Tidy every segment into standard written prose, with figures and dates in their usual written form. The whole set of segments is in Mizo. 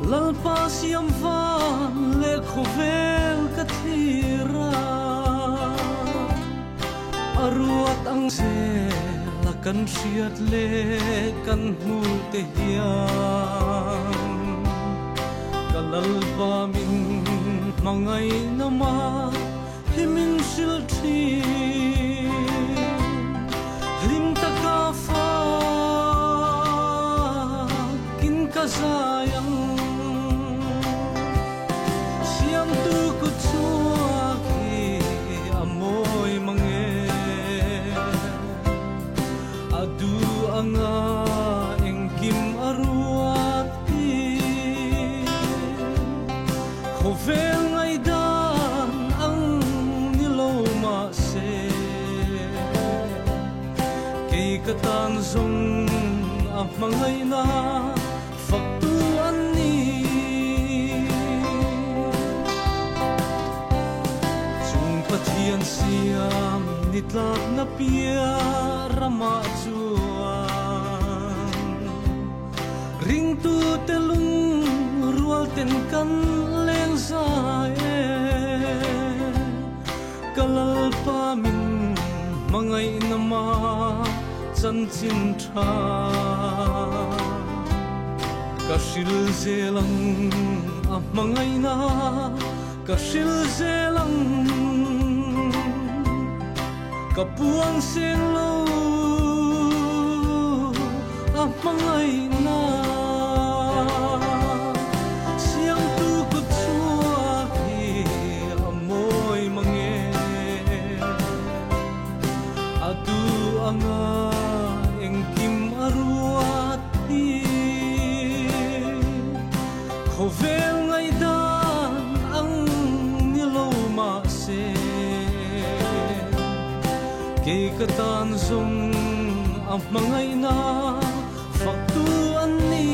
Lalpa siam van leh khawvel ka thlir a, a ruat ang zel a kan hriat leh kan hmuh te hian ka Lalpa min hmangaihna mah hi min hrilh thin. Hlim taka fakin ka zai ang. Siamtu kut chhuak hi a mawi mang e. A duh anga engkim a ruat hi. Khawvel ngaihdan ang ni lo mahse, kei ka tan zawng a hmangaihna faktu an ni. Chung Pathian siam ni tlakna piah ramah chuan ringtute lungrual ten kan leng zai e. Ka Lalpa min hmangaihna mah chanchin tha ka hril zel ang, a hmangaihna ka hril zel ang. Ka puang seng lo a hmangaihna siamtu kut chhuak hi a mawi mang e. A duh anga engkim a ruat hi. Khawvel ngaihdan ang ni lo mahse, kei ka tan zawng a hmangaihna faktu an ni.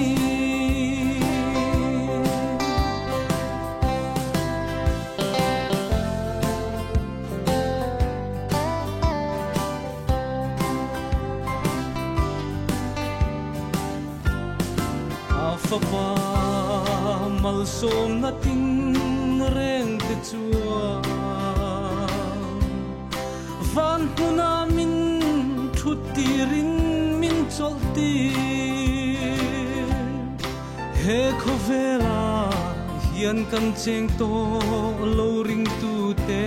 A fapa malsawmna tin reng te chuan van hmuna min thut tirin min chawlh tir. He khawvela hian kan cheng tawh lo ringtute,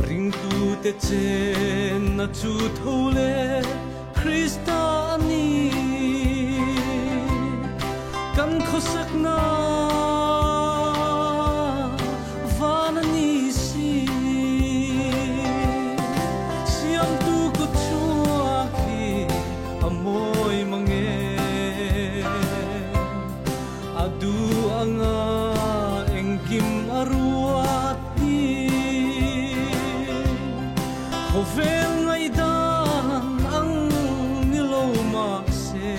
ringtute chenna chu tho leh Krista a ni. Kan khawsakna van a ni si. Siamtu kut chhuak hi a mawi mang e. A duh anga engkim a ruat hi. Khawvel ngaihdan ang ni lo mahse,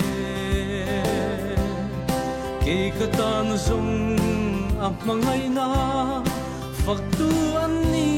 kei ka tan zawng a hmangaihna faktu an ni.